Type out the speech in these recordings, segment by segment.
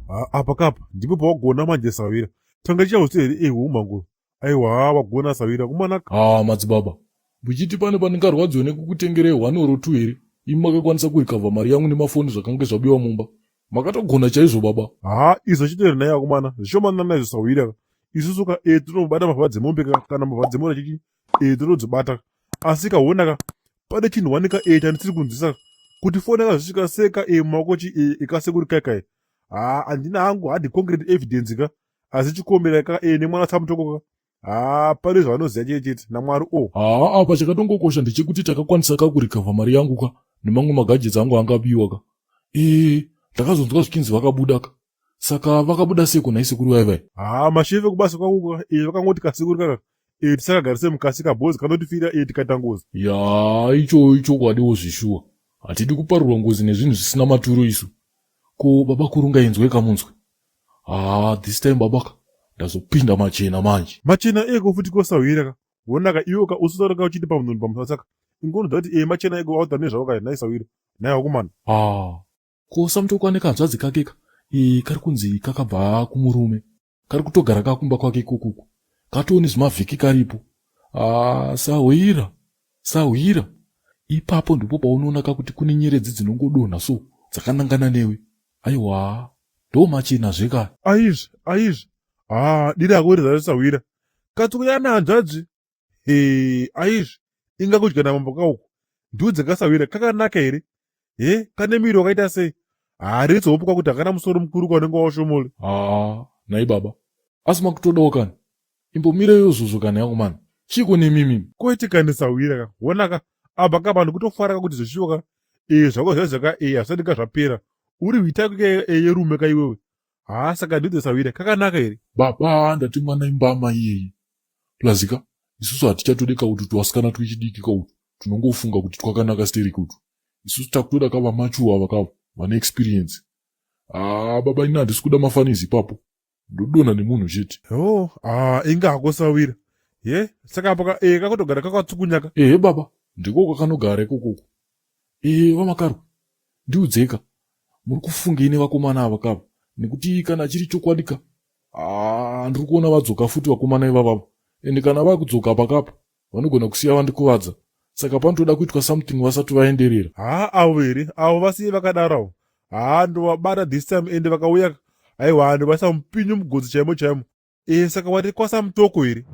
Ha, apa kapa ndipo pawagona manje sawira. Tanga chausi here eh umhango. Aiwa wagona sawira kumanaka. Haa madzibaba, muchiti pane pandingarwadziwe nekukutengerei one or two here? Imi makakwanisa kurecover mari yangu nemafoni zvakange zvabiwa mumba. Makatogona chaizvo baba. Haa izvo chitori naye akomana zvishomanana izvo sawira ka. Isusu ka eh tinobata mbavha dzemombe ka kana mbavha dzemota chichi eh tinodzibata. Asi ka hona ka pane chinhu wanika eh chandisiri kunzwisa kuti foni yakazvisvika seka eh mumaoko chi eh ikasekuri kai kai. Haa handina hangu hard concrete evidence ka asi chikombera ka eh nemwana samutoko ka. Haa pane zvavanoziva chete chete namwari o. Haa apa chakatongokosha ndechekuti takakwanisa ka kurecover mari yangu ka nemamwe magadgets angu anga abiwa ka. Eh ndakazonzwa zvichinzi vakabuda ka. Saka vakabuda seiko nhai sekuru vaya vaya? Haa mashefe kubasa kwako ka eh vakangoti kasekuru kaka eh tisakagarise mukasi kabhozi kanotifira eh tikaita ngozi. Yaa icho ichokwadiwo zvishuwa. Hatidi kuparurwa ngozi nezvinhu zvisina maturo isu. Ko baba kurunga inzwe kamunzwe. Haa this time babaka ndazopinda machena manje. Machena eko futi kosahwira ka. Wonaka iwe ka usataura ka uchiti pamunhu pamusasaka. Ingonoda kuti eh machena eko auta nezvavo ka nhai sahwira. Nhai wakomana. Haa ko samutoko ane kahanzvadzi kake ka e, kari kunzi kakabva kumurume kari kutogara kakumba kwake ikokuku katoo nezvimavhiki karipo haa sahwira sahwira ipapo ndipo paunoona kakuti kune nyeredzi dzinongodonha so dzakanangana newe aiwa ndomachena zvekare aizvi aizvi haa diri ako iri sahwira katsukuya nehanzvadzi he aizvi inga kudya namambo kauku ndiudze kasahwira kakanaka here he kane miri wakaita sei haritsi hope kwakuti hakana musoro mukuru kwaunenge washomole haa nhai baba asi makutodawo kani imbomireyo izvozvo kani yangu mani chiiko nemimi koite kani sahwira ka hona ka apa ka vanhu kutofara ka kuti zveshuwa ka ee zvako zvaizvo ka ee hazvisati ka zvapera uri hwitako ka ee yerume ka iwewe haa saka ndiudze sahwira kakanaka here baba ndati mwana imbama iyeye plus ka isusu hatichatode kautu twasikana twechidiki kautu tunongofunga kuti twakanaka stereki utu isusu takutoda ka vamachuwa ava kavo vane experience haa baba ini handisi kuda mafanizi ipapo ndodonha nemunhu chete oh ah inga hako sawira ye saka apa ka eh kakutogara kakatsukunyaka ehe baba ndiko kwakanogara ikokoko ehe vamakarwe ndiudzeka muri kufungei nevakomana ava kava nekuti kana chiri chokwadi ka haa ndiri kuona vadzoka futi vakomana ivavavo ende kana vakudzoka pakapa vanogona kusiya vandikuvadza saka panotoda kuitwa something vasati vaenderera haa avo here avo vasiye vakadaro avo haa ndovabata this time ende vakauya aiwa ndovaisa mupinyu mugodzi chaimo chaimo e saka wati kwasa mutoko here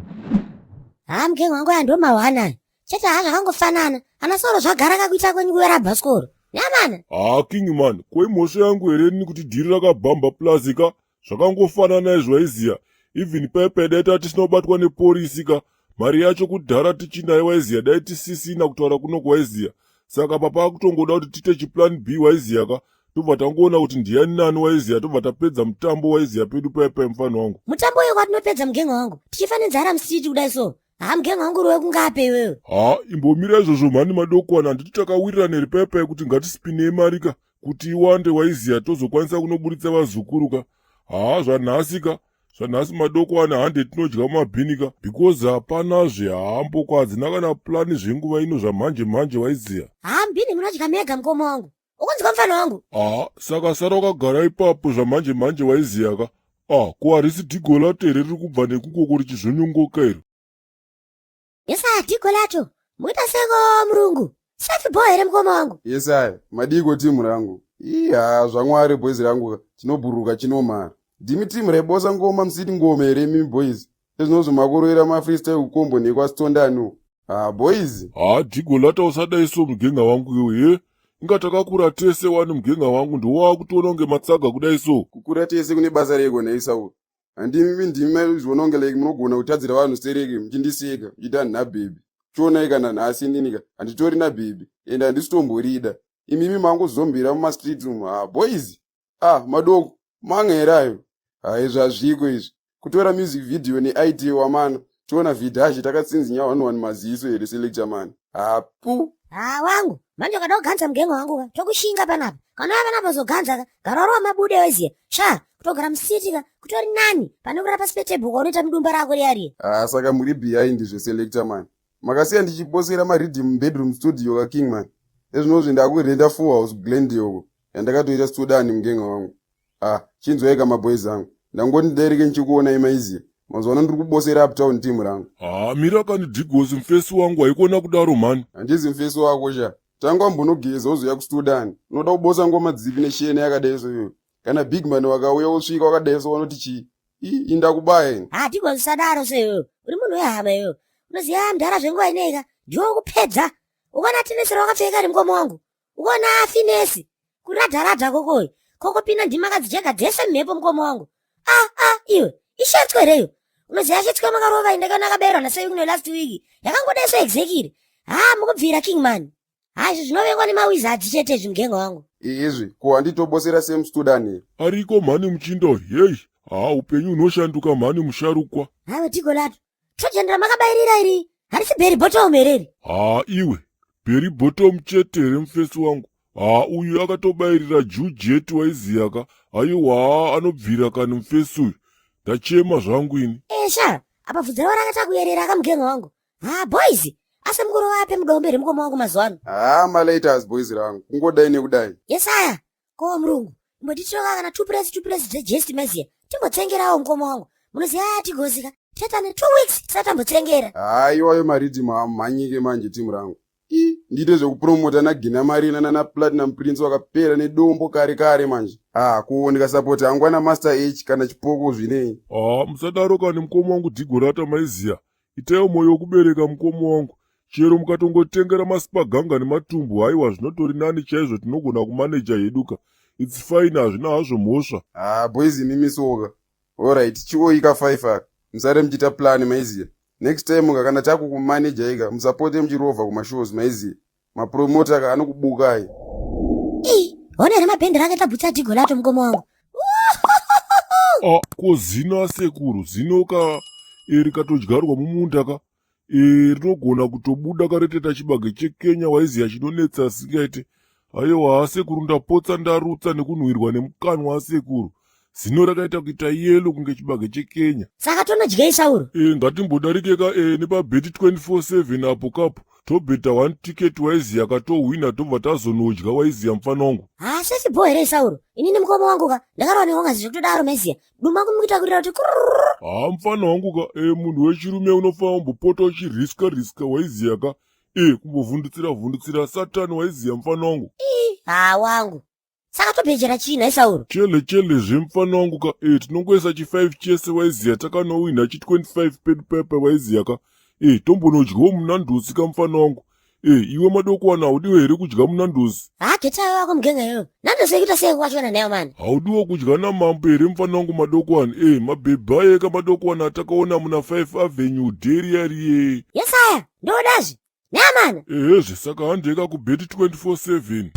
haa mugengo wangu aya ndomahwana aya chete haa zvakangofanana ana soro zvagara kakuita kwenyu kuvera bhasikoro nyamana haa king man ko imhosva yangu here ini kuti dhiri rakabhamba plus ka zvakangofanana izvo waiziya even paipai dai tatisina kubatwa neporisi ka mari yacho kudhara tichinayo waiziya dai tisisina kutaura kunoku waiziya saka papa akutongoda kuti tiite chiplan b waiziya ka tobva tangoona kuti ndiyani nani waiziya tobva tapedza mutambo waiziya pedu paipai mufani wangu mutambo uyo kwatinopedza mugengo wangu tichifa nenzara musiti kudai so haa mugengo wangu uri wekungape iwewe haa imbomira izvozvo mhani madokwana handiti takawirirana here paipai kuti ngatisipinei mari ka kuti iwande waiziya tozokwanisa kunoburitsa vazukuru ka haa zvanhasi ka zvanhasi madokwana hande tinodya mumabhini ka because hapanazve haamboko hadzina kana plani zvenguva ino zvamhanje mhanje waiziya haa mbini munodya mega mukoma wangu ukunzwa mfana wangu haa saka sara wakagara ipapo zvamhanje mhanje waiziya ka ah ko harisi dhigo lato here riri kubva nekukoko richizvonyongoka iro Yes, dhigo lacho. Muita seko murungu. Safi boy here mukoma wangu. Yes, I. Madiko timu rangu. Iya, zvamwari boys rangu chinobhuruka chinomara. Ndimi timu raibosa ngoma musiti ngoma here imi boys. Ezvinozvo makuroera ma freestyle kukombo nekwa Stondani. Ah boys. Ah dhigo lata usadai so mugenga wangu iwe he. Inga takakura tese wani mugenga wangu ndowakutoona kunge matsaga kudai so. Kukura tese kune basa reko nhai Saul. Handimi ndimi maizviona kunge like munogona kutadzira vanhu stereki muchindiseka muchiti handina bhebhi. Chionai kana nhasi inini ka handitori nabhebhi and handisi tomborida. Imimi mangozombira mumastreet umu. Ah boys. Ah madoko manga here ayo? Hai zvazviko izvi. Kutora music video neidea wamana. Tiona vidhashi takatsinzinya one one maziso here selector man. Hapu. Ha wangu, manje ukada kuganza mugengo wangu ka, tokushinga panapa. Kana wava panapa uzoganza ka, gara warova mabude weziya. Sha, kutogara musiti ka, kutori nani pane kurara pasi petebhuka unoita mudumba rako riya riya. Ah, saka muri behind zveselector man. Makasiya ndichiposera mariddim mubedroom studio ka king man. Ezvinozvi ndakurenda full house Glendale uko yandakatoita studani mugenga wangu. Ah, chinzwaika maboys angu. Ndangoti ndidarike ndichikuonai maiziya. Mazuva ano ndiri kubosera uptown team rangu. Haa mira kani Dhigosi mufesi wangu haikona kudaro mhani. Handizi mufesi wako sha. Tanga wambonogeza wozouya kustudani. Unoda kubosa ngoma dzipi neshena yakadai so iyoyo. Kana big man wakauya wosvika wakadai so wanoti chii? Ii, indakubaya ini. Ha Dhigosi usadaro so iwewe. Uri munhu wehama iwewe. Unoziva mdhara zvenguva ineika. Ndiwe wokupedza. Ukaona tenesi rawakapfeka remukoma wangu. Ukaona finesi. Kuradharadha kokoyi. Kokopinda ndima kadzijega dzese mhepo mukoma wangu. Ah ah iwe. Ishetswe here iyo? Unoziva shetswe makarova inde kana akaberwa naSewikno last week. Yakangodai so exactly. Ha mukubvira King man. Ha izvi zvinovengwa nemawizards chete izvi mugengo wangu. Izvi, ko handitobosera same student here? Ariko mhani muchinda heyi. Haa upenyu hunoshanduka mhani musharukwa. Hawe Tigolato. Trojan ramakabairira iri harisi berry bottom here iri? Haa iwe, berry bottom chete here mufesi wangu? Haa uyu akatobairira jujet waiziyaka. Aiwa anobvira kani mufesi uyu. Ndachema zvangu ini. Esha, apa bvudzi ravo rakaita kuyerera akamugenga wangu. Haa boys, asi mukuru vape mudombe here mukoma wangu mazuva ano? Haa malaters boys rangu, kungodai nekudai. Yesaya, ko murungu imbotitiroka kana tupresi tupresi dzejesti maziya timbotsengerawo mukoma wangu munoziva yatigosika tichaita ne two weeks tisati tambotsengera. Haa iwayo mariddim hamhanyike manje team rangu. I ndiite zvekupromota nagina marina nana platinum prince wakapera nedombo kare kare manje. Ah ko ndikasapota hangu ana master h kana chipoko zvinei. Haa musadaro kani mukoma wangu dhigorata maiziya Itaiwo moyo wekubereka mukoma wangu. Chero mukatongotengera masipaganga nematumbu haiwa zvinotori nani chaizvo tinogona kumaneja hedu ka. It's fine hazvina hazvo mhosva. Haa boys imimi soka. Alright chioika 5 aka. Musare muchiita plan maiziya. Next time ka kana takukumaneja ika musapote muchirovha kumashows maiziya. Mapromoter ka anokubukai. Ii, hona here mabhendi rakaita bhutsu adhigo lato mukoma wangu. Ah, ko zino asekuru zino ka e, rikatodyarwa mumunda ka e, rinogona kutobuda kareteta chibage chekenya waiziya chinonetsa asingaite aiwa asekuru ndapotsa ndarutsa nekunhuhwirwa nemukanwa asekuru Zino rakaita kuita yelo kunge chibage chekenya. Saka tonodyei Sauro? E, ngatimbodarike ka e, nepabheti 24/7 apo kapo tobheta one ticket waiziya katohwina tobva tazonodya waiziya mufana wangu. Haa sesi bho here Sauro? Inini mukoma wangu ka ndakarwa nehongazi zvekutodaro maiziya. Duma kumuita kurira kuti kurururu. Haa mufana wangu ka e, munhu wechirume unofanira kumbopota uchiriska riska waiziya ka e, kumbovhundutsira vhundutsira satani waiziya mufana wangu. Ii, haa wangu. Saka tobhejera chii nhai Sauro? Chele chele zvemufana wangu ka e tinongoisa chi 5 chese waiziya takanowinha chi 25 pedu pepe waiziya ka e tombonodyawo munandosi ka mufana wangu e iwe madokwana haudiwe here kudya munandosi? Haa getayo wako mugenga iyoyo. Nandosi yekuita sei kwachona nayo mani? Haudiwo kudya namambo here mufana wangu madokwana e mabhebhi aye ka madokwana atakaona muna 5 avenue dheria riye. Yesaya ndodazve. Neamana. Ehezve saka handeka kubheti 24/7.